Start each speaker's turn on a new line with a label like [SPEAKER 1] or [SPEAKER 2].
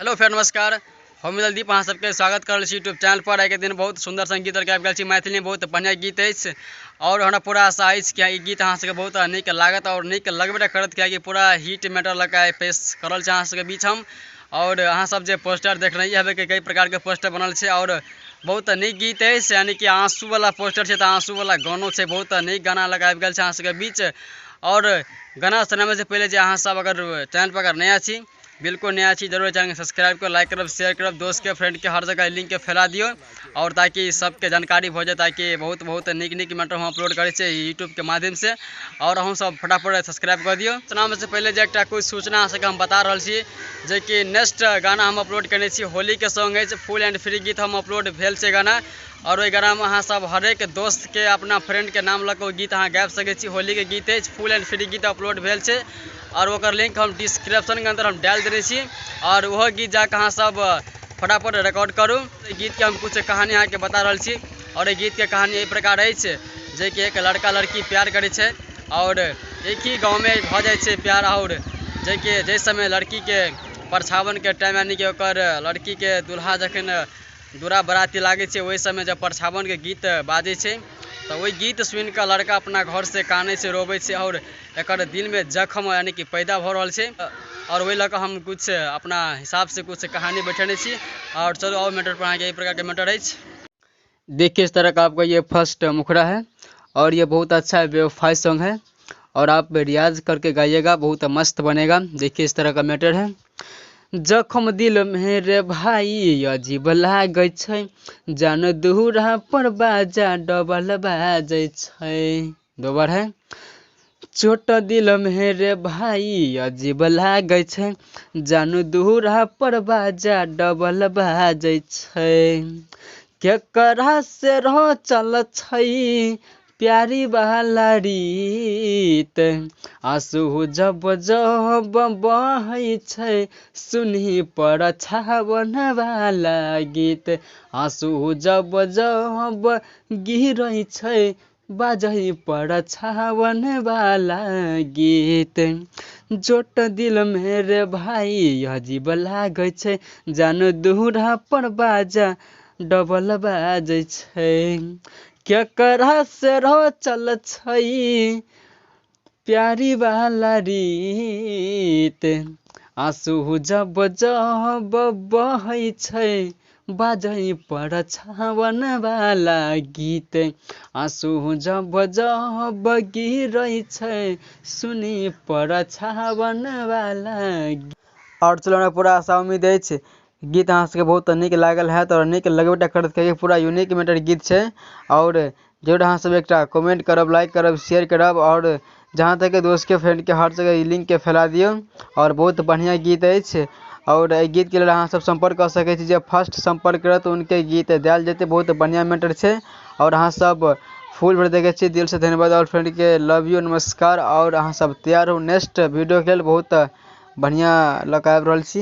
[SPEAKER 1] Hello friend, नमस्कार। हम दीप अहाँ सबके स्वागत कर रहल छी यूट्यूब चैनल पर। आइके दिन बहुत सुंदर संगीत लऽ आबि गेल छी। मैथिलीमे बहुत बढ़िआँ गीत अछि और हमरा पूरा आशा अछि कि ई गीत अहाँ सबके बहुत नीक लागत और नीक लगबे करत, कियाकि पूरा हिट मैटर लऽ कऽ आइ पेश कर रहल छी अहाँ सबके बीच हम। और अहाँ सब जे पोस्टर देखने हेबै कि कई प्रकारके पोस्टर बनल छै और बहुत नीक गीत अछि, यानी कि आंसूवला पोस्टर छै तऽ आंसूवला गानो छै। बहुत नीक गाना लऽ कऽ आबि गेल छै अहाँ सबके बीच। और गाना सुनाबै से पहिले जे अहाँ सब अगर चैनल पर अगर नया छी, बिल्कुल नया छी, जरूर चैनल के सब्सक्राइब करू, लाइक करब, शेयर करब, दोस्त के, फ्रेंड के, हर जगह लिंक के फैला दियौ और ताकि सबके जानकारी भऽ जाए, ताकि बहुत बहुत नीक नीक मैटर हम अपलोड करै छियै यूट्यूब के माध्यम से। और अहूँ सब फटाफट सब्सक्राइब कऽ दियौ। सुनाबै से पहिले जे एकटा कुछ सूचना अहाँ सबके हम बता रहल छी, जेकि नेक्स्ट गाना हम अपलोड केने छी होली के सॉन्ग अछि, फुल एंड फ्री गीत हम अपलोड भेल छै गाना। और ओहि गानामे अहाँ सब हरेक दोस्त के, अपना फ्रेंड के नाम लऽ कऽ ओ गीत अहाँ गाबि सकै छी। होली के गीत अछि, फुल एंड फ्री गीत अपलोड भेल छै और ओकर लिंक हम डिस्क्रिप्शन के अंदर हम डालि देने छी और ओहो गीत जाकऽ अहाँ सब फटाफट रिकॉर्ड करू। एहि गीतके हम कुछ कहानी अहाँके बता रहल छी और एहि गीतके कहानी एहि प्रकार अछि जेकि एक लड़का लड़की प्यार करै छै और एक ही गाँवमे भऽ जाइ छै प्यार। और जेकि जाहि समय लड़कीके परछावनके टाइम, यानी कि ओकर लड़कीके दुल्हा जखन दूरा बराती लागै छै, ओहि समय जब परछावनके गीत बाजै छै तऽ ओहि गीत सुनिकऽ लड़का अपना घरसँ कानै छै, रोबै छै और एकर दिलमे जख्म यानी कि पैदा भऽ रहल छै। और ओहि लऽ कऽ हम कुछ अपना हिसाबसँ कुछ कहानी बैठेने छी। और चलू और मैटर पर अहाँके एहि प्रकारके मैटर अछि। देखिए इस तरह का आपका ये फर्स्ट मुखड़ा है और ये बहुत अच्छा बेवफाई सॉन्ग है और आप रियाज करके गाइएगा, बहुत मस्त बनेगा। देखिए इस तरह का मैटर है। जखम दिल में रे भाई अजीब लागै छै, जान दूरा पर बाजा डबल बाजै छै। दो बार है। चोट दिल में रे भाई अजीब लागै छै, जान दूरा पर बाजा डबल बाजै छै। केकरा से रचल छै प्यारी वाला रीत, आंसू जब जब बहै छै सुनही पर छावन वाला गीत। आंसू जब जब गिरै छै बाजै पर छावन वाला गीत। जोट दिल में रे भाई अजीब लागै छै, जान दूरा पर बाजा डबल बाजै छै। केकरा से रचल छै प्यारी वाला रीत, आंसू जब जब बहै छै बाजै पर छावन वाला गीत। आंसू जब जब गिरै छै सुनी पर छावन वाला गीत। और चलू हमरा पूरा आशा उम्मीद अछि गीत अहाँ सबके बहुत नीक लागल हैत और नीक लगबे करत, कियाकि पूरा यूनिक मैटर गीत छै। और जरूर अहाँ सब एकटा कमेंट करब, लाइक करब, शेयर करब और जहाँ तक दोस्त के, फ्रेंड के, हर जगह ई लिंक के फैला दियौ। और बहुत बढ़िआँ गीत अछि और एहि गीत के लेल अहाँ सब सम्पर्क कऽ सकै छी। जे फर्स्ट सम्पर्क करत उनके गीत देल जेतै। बहुत बढ़िआँ मैटर छै और अहाँ सब फुल भरि देखै छी, दिल से धन्यवाद और फ्रेंड के लव यू, नमस्कार। और अहाँ सब तैयार हो नेक्स्ट वीडियो के लेल, बहुत बढ़िआँ लऽ कऽ आबि रहल छी।